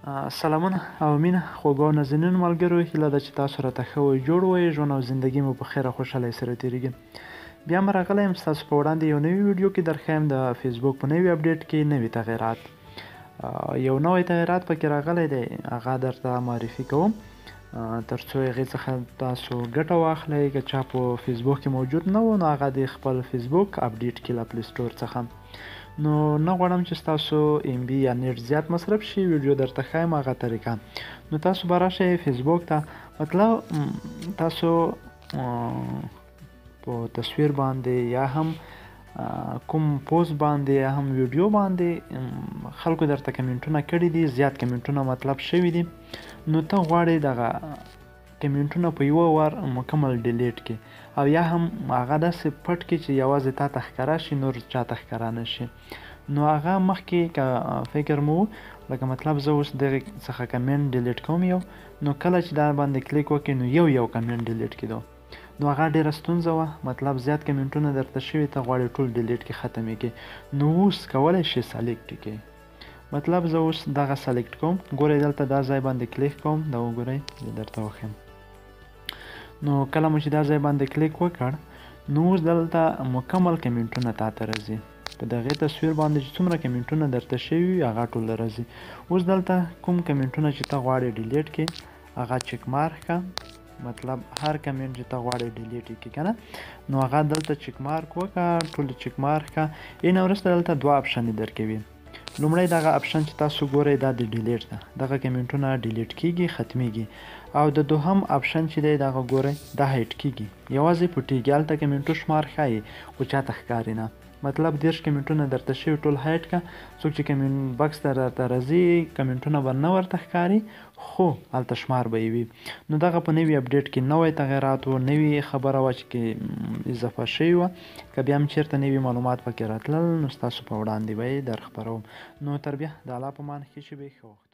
سلامونه او مینه خوږو او نازنینو ملګرو، هیله ده چې تاسو راته ښه وئ، جوړ وئ، ژوند او زندګي مو په خیر او خوشحالۍ سره تیریږي. بیا هم راغلی یم ستاسو په وړاندې یو نوي ویډیو کې درښیم د فیسبوک په نوي اپډیټ کې نوي تغیرات. یو نوی تغیرات پکې راغلی دی، هغه درته معرفي کوم ترڅو هغې څخه تاسو ګټه واخلئ. که چا په فیسبوک کې موجود نه و نو هغه د خپل فیسبوک اپډیټ کې له پلی سټور څخه. نو نه غواړم چې ستاسو ایم بي یا نیټ زیات مصرف شي، ویډیو درته ښایم هغه طریقه. نو تاسو به راشئ فیسبوک ته، مطلب تاسو په تصویر باندې یا هم کوم پوسټ باندې یا هم ویډیو باندې خلکو درته کمنټونه کړي دي، زیات کمنټونه مطلب شوي دي، نو ته غواړې دغه کمنټونه په یوه وار مکمل ډیلیټ کې او یا هم هغه داسې پټ کې چې یوازې تا ته ښکاره شي، نور چا ته ښکاره نه شي. نو هغه مخکې که فکر مو لکه مطلب زه اوس دغې څخه کمنټ ډیلیټ کوم یو، نو کله چې دا باندې کلیک وکړې نو یو یو کمنټ ډیلیټ کېدو، نو هغه ډېره ستونزه وه. مطلب زیات کمنټونه درته شوي، ته غواړې ټول ډیلیټ کې ختم یې کړې. نو اوس کولی شې سلیکټ کړې. مطلب زه اوس دغه سلیکټ کوم، ګورئ دلته دا ځای باندې کلیک کوم، دا وګورئ زه درته وښیم. نو کله مو چې دا ځای باندې کلیک وکړ نو اوس دلته مکمل کمنټونه تا ته راځي. په دغې تصویر باندې چې څومره کمنټونه درته شوي وي هغه ټول راځي. اوس دلته کوم کمنټونه چې ته غواړې ډیلیټ کړې هغه چک مارک کړه، مطلب هر کمنټ چې ته غواړې ډیلیټ یې کړې که نه، نو هغه دلته چک مارک وکړه، ټول چک مارک کړه. اینه وروسته دلته دوه اپشن درکوي. لومړی دغه اپشن چې تاسو ګورئ دا د ډیلیټ ده، دغه کمنټونه ډیلیټ کیږي، ختمیږي. او د دوهم اپشن چې دی دغه ګورئ دا هایډ کیږي، یوازې پټیږي، هلته کمنټو شمار ښایي خو چاته ښکاري نه. مطلب 30 کمنټونه درته شوي ټول هایډ که، څوک چې کمنټ بکس ته درته راځي کمنټونه به نه ورته ښکاري خو هلته شمار به یې وي. نو دغه په نوي اپډیټ کې نوی تغیرات و، نوي خبره وه چې کې اضافه شوې وه. که بیا هم چېرته نوي معلومات پکې راتلل نو ستاسو په وړاندې به یې در خپروم. نو تر بیا د الله په مان، ښې شېبې، ښه وخت.